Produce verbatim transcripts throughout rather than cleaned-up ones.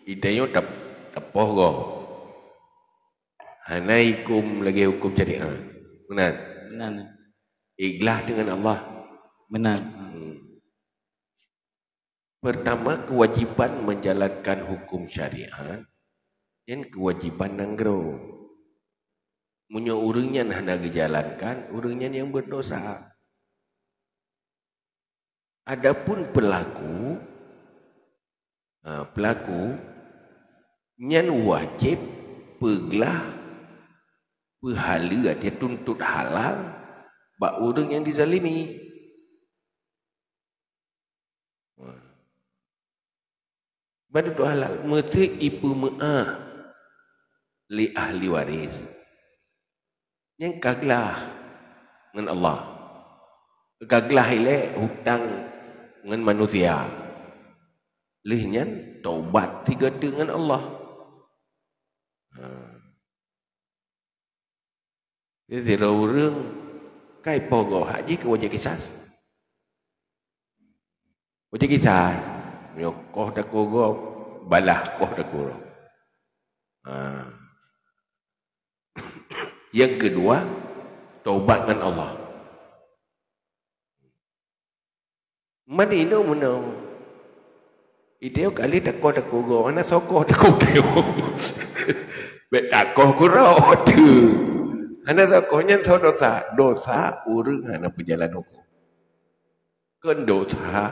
Geutanyoe tap-, tapoh gob. Hana huköm lagée huköm syariat. Meunan. Meunan. Ikhlas deungon Allah. Meunan. Hmm. Pertama, kewajiban menjalankan hukum syariat, nyan kewajiban nanggroe. Meunyoe ureuëng nyan hana geujalankan, ureuëng nyan nyang berdosa. Adapun pelaku, ha, pelaku, nyan wajéb peuglah, peuhaleue, artinya tuntut halal bak ureuëng nyang dizalimi. Ban tuntut halal, meusé ipeumeuáh lé ahli waris. Nyan ka glaih ngon Allah. Ka glaih ilée hutang ngon manusia. Lheueh nyan taubat sigoe teuk ngon Allah. Ha. Jadi, sidroe ureuëng kai poh gob, hak jih keu wajéb kisas. Wajéb kisas. Meunyoe koh takue gob, balah koh takue gob. Ha. Nyang keudua, taubat ngon Allah. Man inoe meunoe. Iteuh kali takoh takue gob, hana soe koh takue gob. Bék takoh keudroe teuh. Hana soe koh, nyan soe dosa. Dosa ureuëng hana peujalan huköm. Kon dosa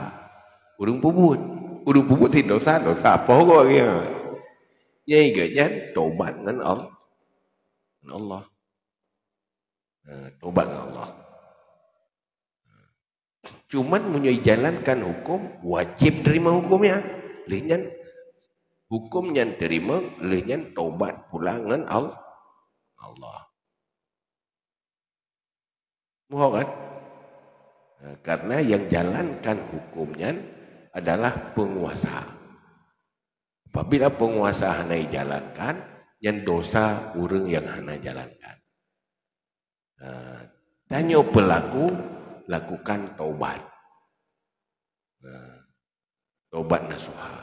ureuëng peubuet. Ureuëng peubuet cit dosa, dosa poh gob nyan. Nyang iga nyan tobat ngon Al-, ngon Allah. Ha, tobat ngon Allah. Cuman meunyoe ijalankan huköm, wajéb teurimong huköm nyan. Lheueh nyan, huköm nyan teurimong, lheueh nyan tobat pulang ngon Al-, Allah. Muphom kan? Nah, karena yang jalankan huköm nyan adalah penguasa. Apabila penguasa hana ijalankan, nyan dosa ureuëng nyang hana jalankan. Nah, tanyoe pelaku, lakukan taubat. Nah, taubat nasuha.